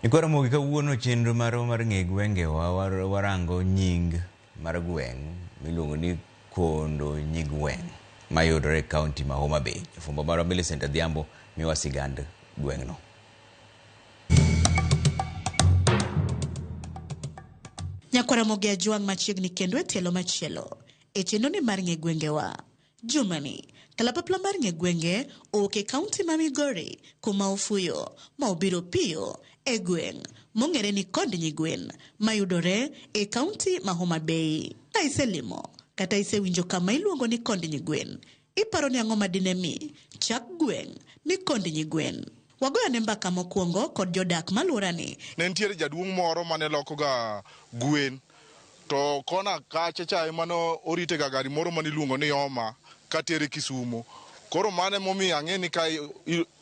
Nyikwa Ramogi kawuono chenro marwa mar ng'e gwengewa warango nying mar gweng' miluongo ni Kondo Nyigweng' mayudore e kaunti ma Homa Bay. Jafwambo marwa Millicent Adhiambo miwa sigand gweng'no. Nyakwar Ramogi Ajwang' machiegni kendo e tielo machielo e chenro ni mar ng'e gwengewa. Jumani, kalapapla mar ng'e gwenge owuok e kaunti ma Migori kuma ofuyo ma obiro piyo e gweng' mong'ere ni Kond Nyigwen mayudore e kaunti ma Homa Bay. Ka iselimo kata isewinjo kama iluongo ni Kond Nyigwen, iparo ni ang'o madine mi chak gweng' ni Kond Nyigwen? Wagoyo ne mbaka mokwongo kod jodak maluorani. Ne nitiere jaduong' moro mane lokoga gwen to kona kacha cha ema ne oritega gari moro mane iluongo ni Homa katere Kisumo. Koro mano emomiyo ang'e ni ka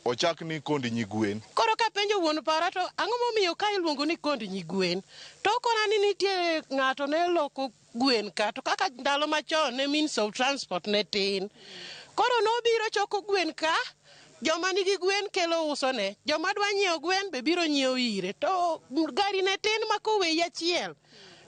ochak ni Kond Nyigwen. Koro kapenjo wuon para to ang'o momiyo ka iluongo ni Kond Nyigwen? To okona ni nitie ng'ato ne loko gwen ka to kaka ndalo machon ne means of transport ne tin. Koro nobiro choko gwen ka, joma nigi gwen kelo uso ne, joma dwa nyiewo gwen be biro nyiewo ire. To gari ne tin ma koweyi achiel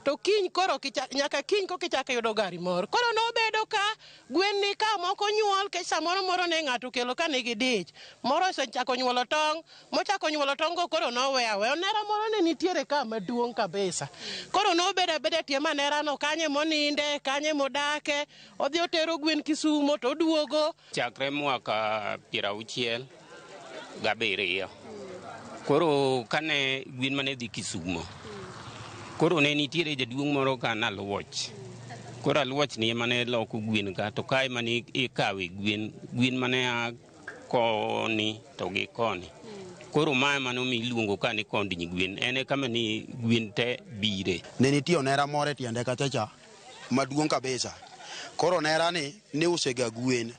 to kiny koro nyaka kiny koka ichako yudo gari moro. Koro nobedo ka gwen ni ka moko nyuol kech samoro moro ne ng'ato okelo ka nigi dich. Moro osechako nyuolo tong', mochako nyuolo tong' go koro nowe aweya. Onera moro ne nitiere ka maduong' kabisa. Koro nobedo abeda tie manera no kanye moninde, kanye modake, odhi otero gwen Kisumo to oduogo. Chakre mwaka 67. Koro kane gwen mane dhi Kisumo, koro ne nitiere jaduong' moro ka Naluoch. Koro Aluoch ni ema ne loko gwen ka, to kae mane ikawe gwen, gwen mane a koni to gi koni. Koro mae mane omiyo iluongo ka ni Kond Nyigwen, en e kama ni gwen te bire. Ne nitie onera moro e tiende kacha cha maduong' kabisa. Koro onera ni niusega gwen.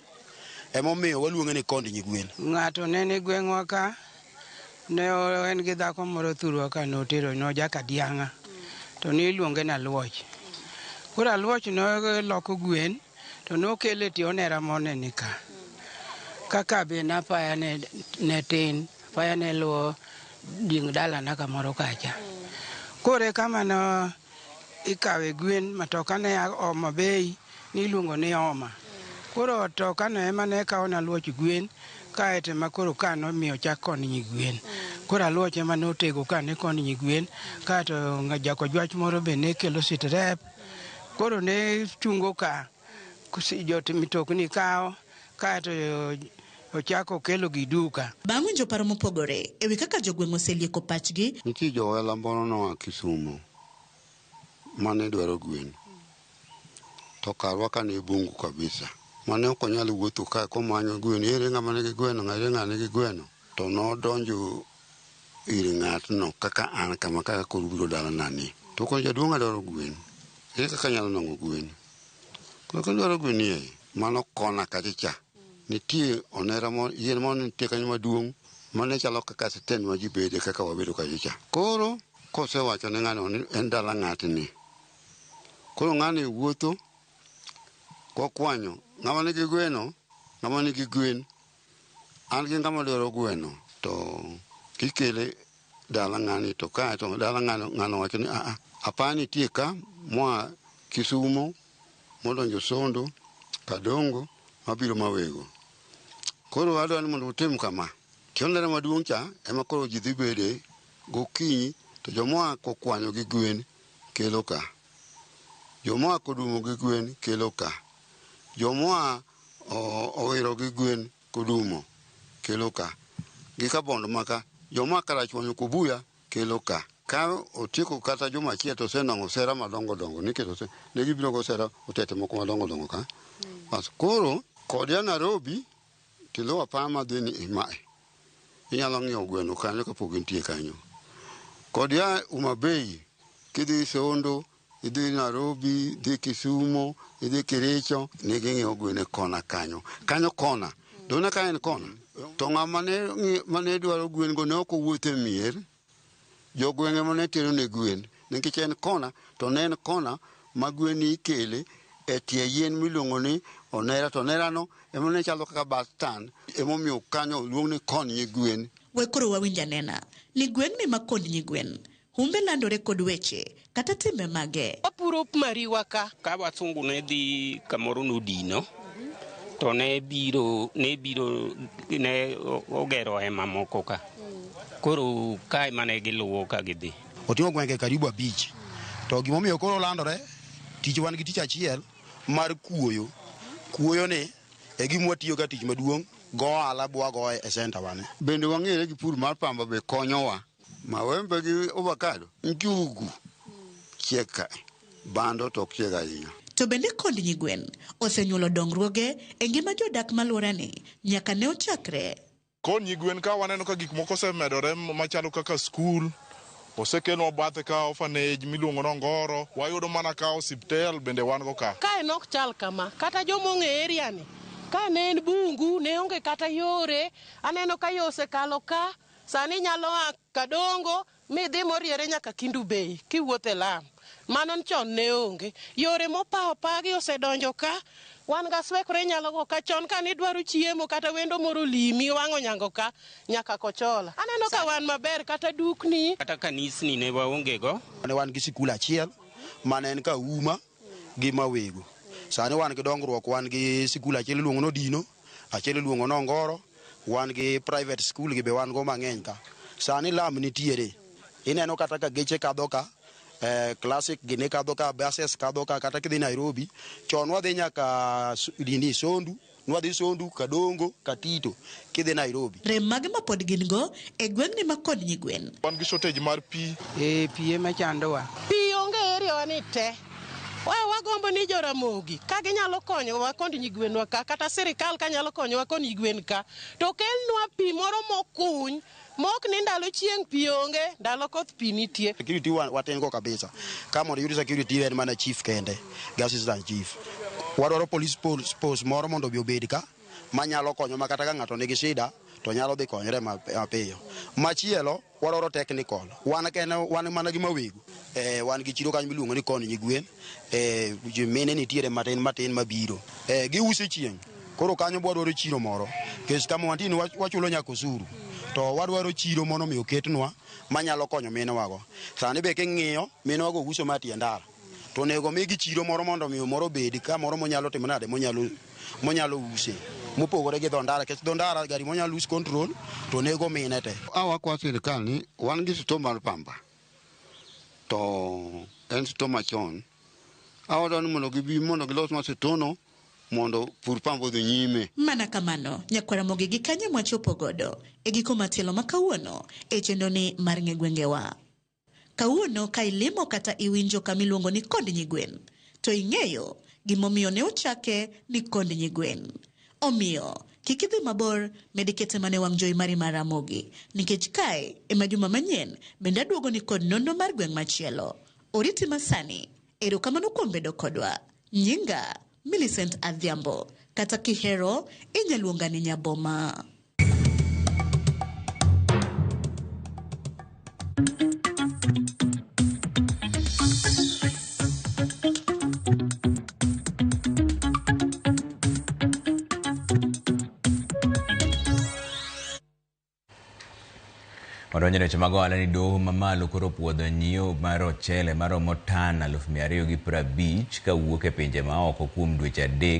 Emomiyo waluonge ni Kond Nyigwen. Ng'ato ne ni gweng'wa ka, ne en gi dhako moro thurwa ka notero nojaka diang'a to niluonge ni Aluoch. Koro Aluoch ne loko gwen to nokele tie onera moro ne ni ka. Kaka be napaya ne tin, apaya ne luwo ding dalana kamoro kacha. Koro e kama ne ikawe gwen matoka ne a Homa Bay niluongo ni Homa. Koro otoka no ema ne kawo ne Aluoch gwen kaeto ema koro ka nomiyo chak Kond Nyigwen. Koro Aluoch ema notego ka ne Kond Nyigwen kaeto jakojwach moro be ne kelo sitrep. Koro ne chungo ka jot mitokni kawo kaeto ochako okelo gi duka. Bang' winjo paro mopogore e wi kaka jogweng' oselieko pachgi, Nitie jo ohala moro noa Kisumo mane dwaro gwen. To karwa ka ne bungu kabisa. Mane ok onyal wuotho ka komanyo gwen, ere ng'ama nigi gweno, ere ng'a nigi gweno. To nodonjo ir ng'atno kaka an kama kaka koro ubiro dalana ni. To koro jaduong' adwaro gwen. Ere kaka anyalo nwang'o gwen? Koro kadwaro gwen nie, mano kona kacha cha. Nitie onera moro, yien moro nitie kanyo maduong' mane chalo kaka stand ma ji bede kaka wabedo kacha cha. Koro kosewacho ne ng'ano ni en dala ng'atni. Koro ng'ani wuotho kokwanyo ng'ama nigi gweno, ng'ama nigi gwen. An gi ng'ama dwaro gweno to kikele dala ng'ani to kae to dala ng'ano ng'ano wacho ni aa apaya nitie ka moa Kisumo modonjo Sondo, Kadongo mabiro Mawego. Koro adwa ni mondo utim kama. Tie onera maduong' cha ema koro ji dhi bede gokinyi to jomoa kokwanyo gi gwen kelo ka. Jomoa kodumo gi gwen kelo ka. Jomoa owiro gi gwen kodumo kelo ka. Gi kabondo maka, jomoa Karachuonyo Kobuya kelo ka. Ka otieko kata juma achiel to osenwang'o osera madongo dongo nikech ne gibiro gosera otete moko madongo dongo ka. Bas koro kod ya Nairobi tiluwo apaya madhi ni mae. Inyalo ng'iewo gweno kanyo kapok gintie kanyo. Kod ya Homa Bay kidhi Sondo, idhi Nairobi, idhi Kisumo, idhi Kericho, ne ging'iewo gwen e kona kanyo. Kanyo kona. Dona ka en kona. To ng'ama ne dwaro gwen go ne ok owuotho e mier. Jogweng' ema ne tero ne gwen. Nikech en kona, to ne en kona ma gwen ikele e tie yien miluongo ni onera. To onera no ema ne chalo kaka bus stand. Emomiyo kanyo oluong ni Kond Nyigwen. We koro wawinj anena ni gweng'ni ma kond nyigwen humbe landore kod weche kata timbe mage. Wapuro mariwa ka. Ka wasungu ne dhi kamoro nodino to ne biro ne ogero hema moko ka. Koro kae mane giluwo ka gidhi. Oting'o gwenge karibu 5. To gimomiyo koro landore, tich wan gi tich achiel mar kuoyo. Kuoyo ni e gima watiyo ga tich maduong' go ohala bwagoye e center wane. Bende wang'ere gi pur mar pamba be konyowa. Mawembe gi avocado, njugu chiek kae, bando to ok chieg ahinya. To bende kond nyigwen osenyuolo dongruoge e ngima jodak malworani nyaka ne ochakre. Kond nyigwen ka waneno ka gik moko osemedore machalo kaka skul, osekelnwa bathe ka orphanage miluongo ni Ongoro, wayudo mana ka osiptal bende wan go ka. Kae nok chal kama, kata joma ong'e area ni, ka ne en bungu, ne onge kata yore, aneno ka yo osekalo ka, sani nyalo a Kadongo midhi moriere nyaka Kindu Bay kiwuotho e lam. Mano chon ne onge. Yore mopa opagi osedonjo ka, wan gaswekre inyalo go ka chon ka nidwaro chiemo kata wendo moro limi wang'o nyango ka nyaka Kochola. Aneno ka wan maber kata dukni. Kata kanisni ne waonge go. Ne wan gi sikul achiel mane en Kauma gi Mawego. Sani wan gi dongruok, wan gi sikul achiel iluongo ni Odino, achiel iluongo ni Ongoro, wan gi private school gi be wan go mang'eny ka. Sani lam nitiere. Ineno kata ka geche kadho ka, classic gini kadho ka, buses kadho ka, kata kidhi Nairobi. Chon wadhi nyaka dini Sondu, nwadhi Sondu, Kadongo, Katito, kidhi Nairobi. Rem mage ma pod gin go e gweng'ni ma kod nyigwen. Wan gi shortage mar pi. Pi ema chandowa. Pi onge area wa ni te. Wagombo ni Joramogi ka ginyalo konyowa kod nyigwenwa ka, kata sirikal ka nyalo konyowa kod nyigwen ka, to kelnwa pi moro mokuny, mok ni ndalo chieng' pi onge, ndalo koth pi nitie. Security watin go kabisa. Ka mondo iyud security en mana chief kende, gi assistant chief. Wadwaro police post moro mondo obi obed ka, manyalo konyo ma kata ka ng'ato nigi shida to nyalo dhi konyre mapiyo. Machielo wadwaro technical. Wan kene wan mana gi Mawego. Wan gi chiro kanyo miluongo ni kond nyigwen. Mine nitiere matin matin mabiro. Giuso chieng'. Koro kanyo bwadwaro chiro moro. Nikech kama wantie ni wachulo nyaka osuru. To wadwaro chiro mondo mi oketnwa manyalo konyo minewago. Sani be king'iyo minewago uso ma tie ndara. To onego migi chiro moro mondo mi moro obed kamoro monyalo timo nade, monyalo use. Mopogore gi dho ndara, nikech dho ndara gari monyalo lose control to nego mine te. Awakwa sirikal ni wan gi sito mar pamba. To en sito machon. Awadwa ni mondo gibi mondo gilosnwa sitono mondo pur pamba odhi nyime. Mana kamano, nyakwar Ramogi gi kanye mwachopo godo e giko matielo ma kawuono e chenro ni mar ng'e gwengewa. Kawuono ka ilimo kata iwinjo kama iluongo ni kond nyigwen, to ing'eyo gimomiyo ne ochake ni kond nyigwen. Omiyo, kik idhi mabor, med ikete mana e wang' jowi mari mar Ramogi, nikech kae ema juma manyien bende aduogo ni kod nonro mar gweng' machielo. Oriti masani, erokamano kuom bedo kodwa. Nyinga Millicent Adhiambo, kata kihero inyalo luonga ni Nyaboma. Wadonjo e weche mag ohala ni doho mamalo koro puodho nyiewo mar ochele maromo tan 250,000 kawuok e pinje maoko kuom dweche 3.